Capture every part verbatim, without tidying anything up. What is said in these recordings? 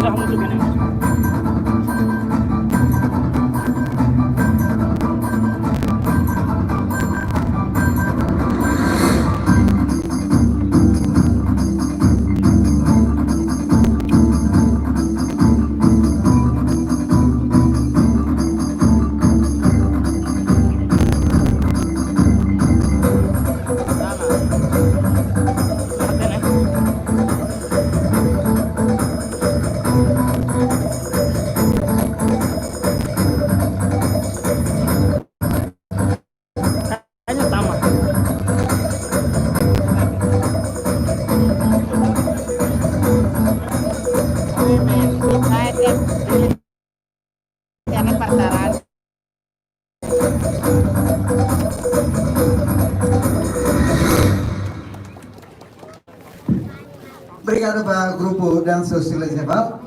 Vamos subir, né? Tanya tama. Jangan pasaran. Obrigadu ba grupu Dansa Estila Zeval.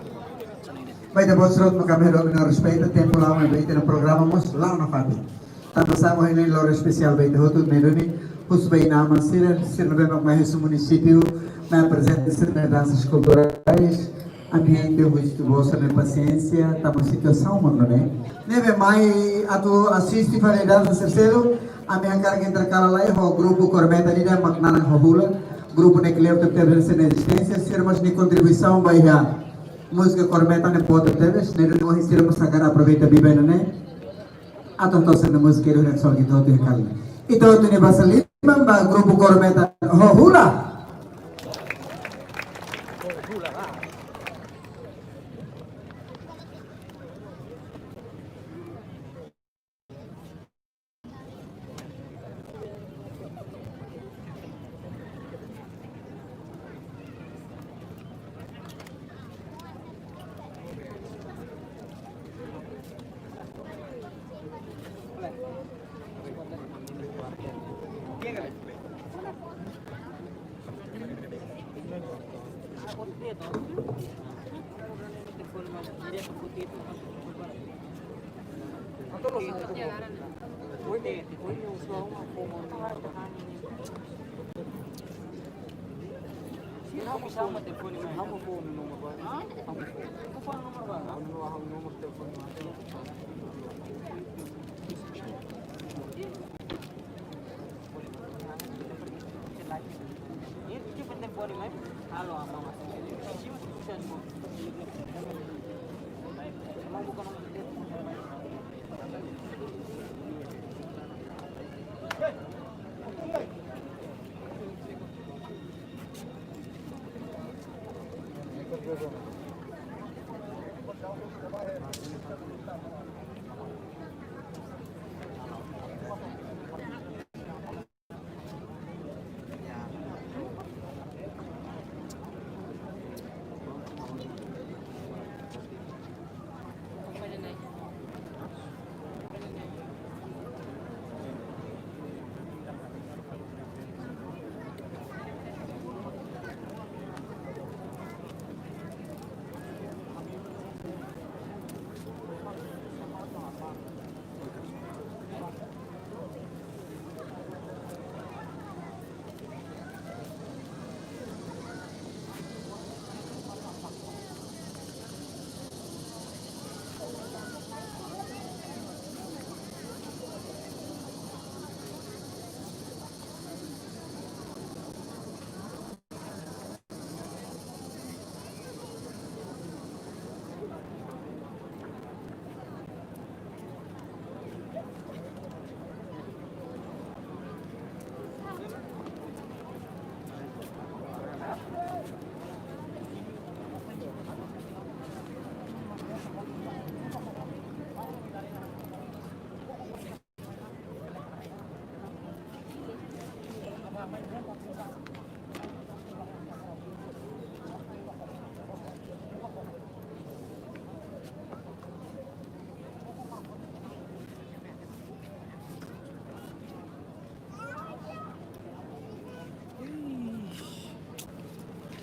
Ba ita-boot sira hotu, ami hato'o ona respeitu, tempu la'o, ba ita-nia programa mós la'o nafatin. Tanba sá ohin ne'e loron espesiál ba ita hotu, ne'e duni, husu ba inan-aman sira, sira ne'ebé mak mai husi munisípiu, mai aprezenta sira-nia dansas kulturais, ami hein husu ba sira-nia pasiénsia, tanba situasaun mós ne'e. Ne'ebé mai atu asiste fali dansa sira seluk, ami hakarak interkala lai ho grupu Kormeta ida mak naran Ho Hula, grupu ne'e kleur tebetebes sira-nia ezisténsia, sira mós nia kontribuisaun ba iha múzika Kormeta ne'e boot tebetebes, ne'e duni ohin sira mós hakarak aproveita biban ne'e. Atu to'o sira-nia múzika ida-ne'e só ke to'o tuir kali. Ita hotu nia basa liman ba grupu Kormeta Ho Hula. Ixi.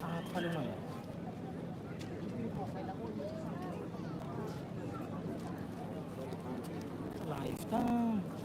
Ah, falei, mãe. Live tá.